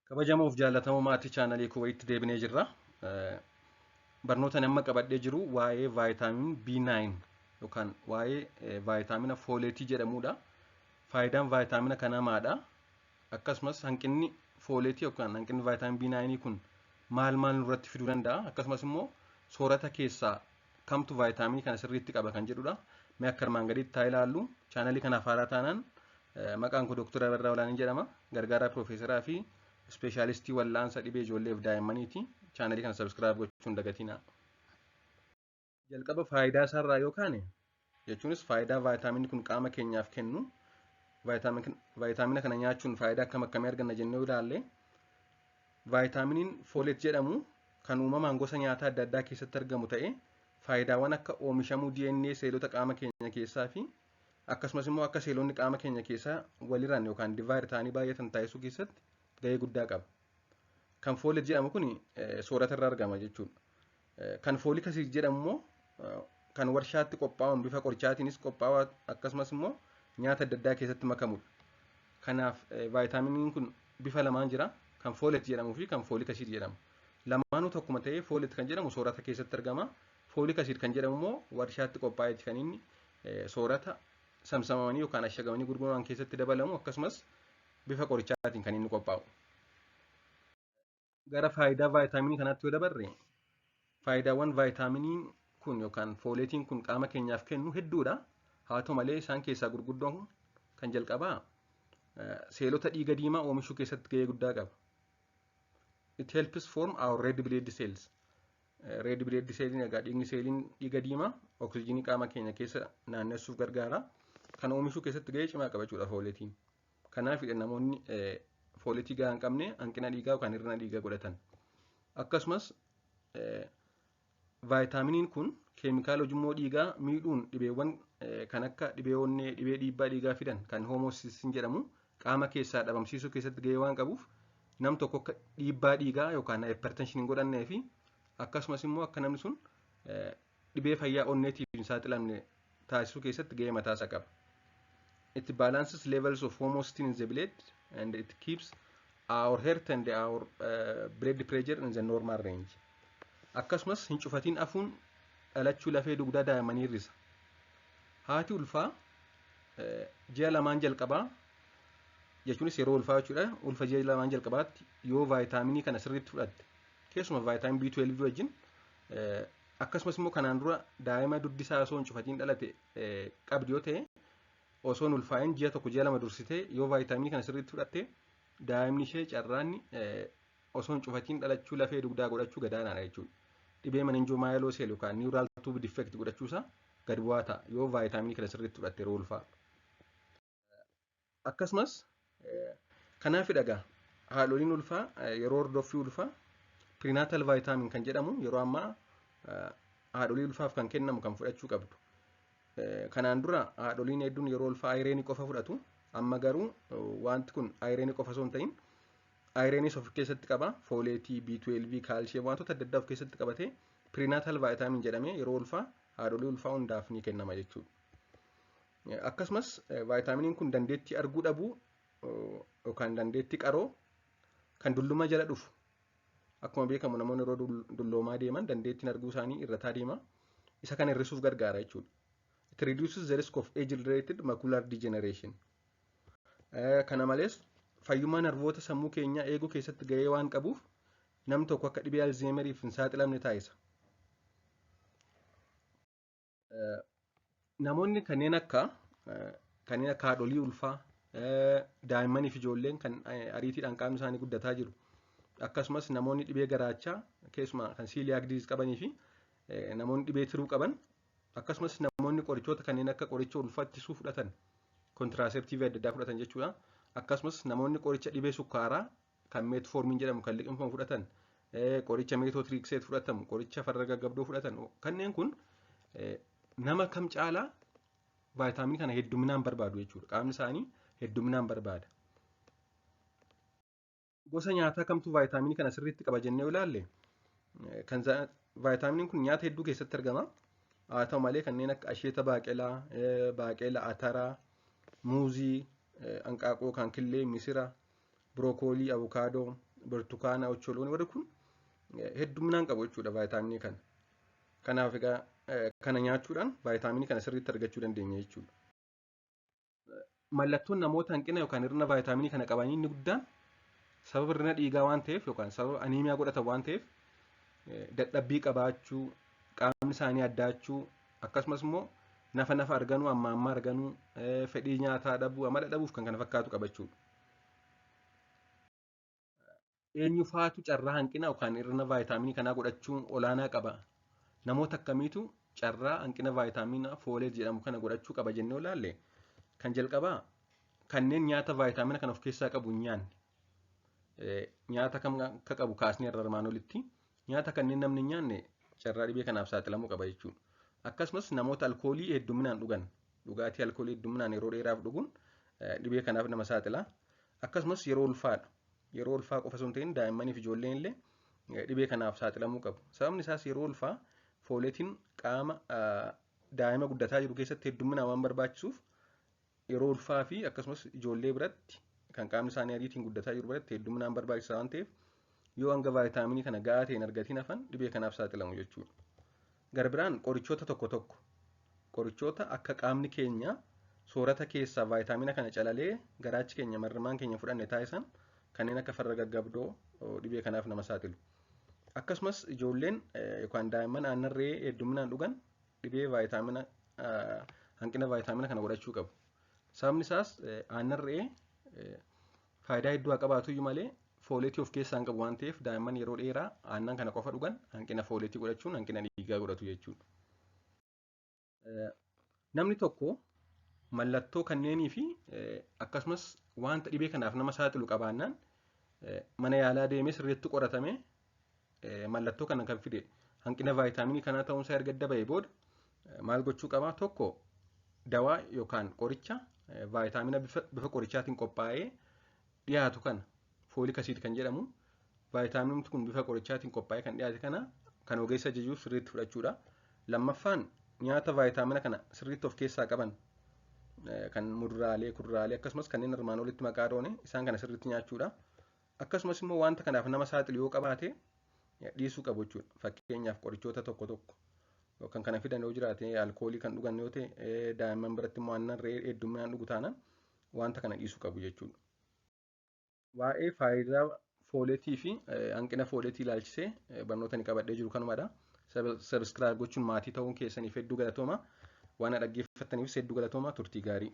Kabajamoof jaallatamoo maatii chaanalii Kuwait deebinee jirra. Barnoota amma qabadhee jiru waa'ee vitamin B9 yookaan waa'ee vaayitaamina fooleetii jedhamudha. Faayidaan vaayitaamina kanaa maadha? Akkasumas hanqinni fooleetii yookaan hanqinni vitamin B9 kun maal maal nurratti fiduu danda'a? Akkasumas immoo soorata keessaa kamtu vaayitaaminii kana sirriitti qaba kan jedhudha. Mee akka armaan gadiitti haa ilaallu. Chaanalii kanaaf haaraa taanaan, maqaan koo Dooktar Abarraa Olaanii jedhama. Gargaaraa Piroofeesaraa fi ispeeshaalistii wal'aansa dhibee ijoolleef daa'immaniiti. Chaanalii kana subscribe gochuun dagatinaa. Jalqaba faayidaa isaarraa yoo kaane, jechuunis faayidaa vaayitaaminii kun qaama keenyaaf kennu, vaayitaamina kana nyaachuun faayidaa akkam akkamii arganna jennee ilaalle, vaayitaaminiin folate jedhamu kan uumamaan gosa nyaataa adda addaa keessatti argamu ta'ee, faayidaawwan akka oomishamuu DNA seelota qaama keenya keessaa fi akkasumas immoo akka seelonni qaama keenya keessaa waliran yookaan divide ta'anii baay'atan taasisuu keessatti gahee guddaa qaba. Kan folate jedhamu kun soorata irraa argama jechuudha. Kan folic acid jedhamu immoo kan warshaatti qophaa'uun bifa qorichaatiinis qophaa'u, akkasumas immoo nyaata adda addaa keessatti makamudha. Kanaaf vaayitaaminiin kun bifa lamaan jira. Kan folate jedhamuu fi kan folic acid jedhamu. Lamaanuu tokkuma ta'ee, folate kan jedhamu soorata keessatti argama. Folic acid kan jedhamu immoo warshaatti qophaa'eeti kan inni soorata samsamamanii yookaan ashagamanii gurguraman keessatti dabalamu, akkasumas bifa qorichaatiin kan inni qophaa'u. Gara faayidaa vaayitaaminii kanaatti yoo dabarre, faayidaawwan vaayitaaminiin kun yookaan fooleetiin kun qaama keenyaaf kennu hedduudha. Haa ta'u malee, isaan keessaa gurguddoon kan jalqabaa seelota dhiiga diimaa oomishuu keessatti gahee guddaa qaba. It helps form our red blood cells. Red blood celliin egaa dhiigni seeliin dhiiga diimaa oksijiinii qaama keenya keessa naannessuuf gargaara. Kana oomishuu keessatti gahee cimaa qaba jechuudha fooleetiin. Kanaaf namoonni fooleetii gahaa hin qabne hanqina dhiigaa yookaan hir'ina dhiigaa godhatan. Akkasumas vaayitaaminiin kun keemikaala ujummoo dhiigaa miidhuun dhibeewwan kan akka dhibee onnee, dhibee dhiibbaa dhiigaa fidan kan homocysteine jedhamu qaama keessaa dhabamsiisuu keessatti gahee waan qabuuf, nam tokko akka dhiibbaa dhiigaa yookaan hypertension hin godhannee fi akkasumas immoo akka namni sun dhibee fayyaa onneetiif hin saaxilamne taasisuu keessatti gahee mataasaa qaba. It balances levels of homocysteine in the blood and it keeps our heart and our blood pressure in the normal range. Akkasumas hin cufatiin afuun dhalachuu lafee dugdaa daa'immanii hir'isa. Haati ulfaa ji'a 2n jalqabaa, jechuunis yeroo ulfaa jechuudha. Ulfa ji'a 2n jalqabaatti yoo vaayitaaminii kana sirriitti fudhatte, keessumaa vitamin B12 wajjin, akkasumas immoo kanaan dura daa'ima dugdi isaa osoo hin cufatiin dhalate qabdi yoo ta'e, osoo hin ulfaa'in ji'a 1, ji'a 2 dursitee yoo vaayitaaminii kana sirriitti fudhatte, daa'imni ishee carraanni osoo hin cufatiin dhalachuu lafee dugdaa godhachuu gadaanaadha jechuudha. Dhibee meningomyelocele yookaan neural tube defect godhachuusaa gad bu'aa ta'a yoo vaayitaaminii kana sirriitti fudhatte yeroo ulfaa. Akkasumas kanaaf egaa haadholiin ulfaa yeroo hordoffii ulfaa prenatal vitamin kan jedhamu yeroo ammaa haadholii ulfaaf kan kennamu kan fudhachuu qabdu. Kanaan dura haadholiin hedduun yeroo ulfaa ironii qofa fudhatu. Amma garuu wanti kun ironii qofa osoo hin ta'in ironis of keessatti qaba. Fooleetii, B12, kaalshiyeem, wantoota adda addaa of keessatti qabatee prenatal vitamin jedhamee yeroo ulfaa haadholii ulfaa hundaaf ni kennama jechuudha. Akkasumas vaayitaaminiin kun dandeettii arguu dhabuu yookaan dandeettii qaroo kan dulluma jala dhufu, akkuma beekamu namoonni yeroo dulloomaa deeman dandeettiin arguu isaanii irrataa deema. Isa kana hir'isuuf gargaara jechuudha. It reduces the risk of age related macular degeneration. Kana malees fayyummaa narvoota sammuu keenyaa eeguu keessatti gahee waan qabuuf, namni tokko akka dhibee Alzheimeriif hin saaxilamne taasisa. Namoonni kanneen akka haadholii ulfaa, daa'immanii fi ijoolleen kan ariitiidhaan qaamni isaanii guddataa jiru, akkasumas namoonni dhibee garaachaa, keessumaa kan celiac disease qabanii fi namoonni dhibee tiruu qaban, akkasumas namoonni qorichoota kanneen akka qoricha ulfa ittisuu fudhatan, contraceptive adda addaa fudhatan jechuudha. Akkasumas namoonni qoricha dhibee sukkaaraa kan metformin jedhamu kan liqimfamu fudhatan, qoricha methotrexate fudhatamu, qoricha farra gaggabdoo fudhatan, kanneen kun nama kam caalaa vaayitaaminii kana hedduminaan barbaadu jechuudha. Qaamni isaanii hedduminaan barbaada. Gosa nyaataa kamtu vaayitaaminii kana sirriitti qaba jennee yoo ilaalle, kan vaayitaaminiin kun nyaata hedduu keessatti argama. Haa ta'u malee, kanneen akka asheeta baaqelaa, baaqelaa, ataraa, muuzii, hanqaaquu kan killee, misira, birookoolii, avukaadoo, burtukaana, ocholoonii warri kun hedduminaan qabu jechuudha vaayitaaminii kana. Kanaaf egaa kana nyaachuudhaan vaayitaaminii kana sirriitti argachuu dandeenya jechuudha. Mallattoon namoota hanqina yookaan hir'ina vaayitaaminii kana qabanii inni guddaan sababa hir'ina dhiigaa waan ta'eef yookaan sababa aniimiyaa godhatan waan ta'eef dadhabbii qabaachuu, qaamni isaanii addaachuu, akkasumas immoo nafa nafa arganuu, amma amma arganuu, fedhii nyaataa dhabuu, amala dhabuuf kan kana fakkaatu qabachuudha. Eenyu faatu carraa hanqina yookaan hir'ina vaayitaaminii kanaa godhachuu olaanaa qaba? Namoota akkamiitu carraa hanqina vaayitaamina fooleet jedhamu kana godhachuu qaba jennee ilaalle, kan jalqabaa kanneen nyaata vaayitaamina kana of keessaa qabu hin nyaanne. Nyaata kam akka qabu kaasnee irra armaan olitti nyaata kanneen namni hin nyaanne carraa dhibee kanaaf saaxilamuu qaba jechuudha. Akkasumas namoota alkoolii hedduminaan dhugan, dhugaatii alkoolii hedduminaan yeroo dheeraaf dhuguun dhibee kanaaf nama saaxila. Akkasumas yeroo ulfaadha. Yeroo ulfaa qofa osoo hin ta'in daa'immanii fi ijoolleen illee dhibee kanaaf saaxilamuu qabu. Sababni isaas yeroo ulfaa fooleetiin qaama daa'ima guddataa jiru keessatti hedduminaan waan barbaachisuuf yeroo ulfaa fi akkasumas ijoollee biratti kan qaamni isaanii ariitiin guddataa jiru biratti hedduminaan barbaachisaa waan ta'eef yoo hanga vaayitaaminii kana gahaa ta'e hin argatiin hafan dhibee kanaaf saaxilamu jechuudha. Gara biraan qorichoota tokko tokko, qorichoota akka qaamni keenya soorata keessaa vaayitaamina kana calalee garaachi keenya marrimaan keenya fudhanne taasisan kanneen akka farra gaggabdoo dhibee kanaaf nama saaxilu. Akkasumas ijoolleen yookaan daa'imman aannan re'ee hedduminaan dhugan dhibee vaayitaamina hanqina vaayitaamina kana godhachuu qabu. Sababni isaas aannan re'ee faayidaa hedduu haa qabaatu iyyuu malee fooleetii of keessaa hin qabu waan ta'eef daa'imman yeroo dheeraa aannan kana qofa dhugan hanqina fooleetii godhachuun hanqina dhiigaa godhatu jechuudha. Namni tokko mallattoo kanneenii fi akkasumas wanta dhibee kanaaf nama saaxilu qabaannaan mana yaalaa deemee sirriitti qoratamee mallattoo kana kan fide hanqina vaayitaaminii kanaa ta'uunsaa erga adda ba'ee booda maal gochuu qabaa? Tokko, dawaa yookaan qoricha vaayitaamina bifa qorichaatiin qophaa'ee dhiyaatu kana, folic acid kan jedhamu, vaayitaaminni kun bifa qorichaatiin qophaa'ee kan dhiyaate kana kan ogeessa ajajuuf sirriitti fudhachuudha. Lammaffaan nyaata vaayitaamina kana sirriitti of keessaa qaban kan muduraalee, kuduraalee akkasumas kanneen armaan olitti maqaa dhoone isaan kana sirriitti nyaachuudha. Akkasumas immoo wanta kanaaf nama saaxilu yoo qabaate dhiisuu qabu jechuudha. Fakkeenyaaf qorichoota tokko tokko yookaan kana fidan yoo jiraate, alkoolii kan dhugan yoo ta'e, daa'imman biratti immoo aannan re'ee hedduminaan dhugu taanaan wanta kana dhiisuu qabu jechuudha. Waa'ee faayidaa fooleetii fi hanqina fooleetii ilaalchisee barnoota ni qabadhee jiru kanumadha. Subscribe gochuun maatii ta'uun keessaniif hedduu galatooma. Waan dhaggeeffattaniifis hedduu galatooma, turtii gaarii.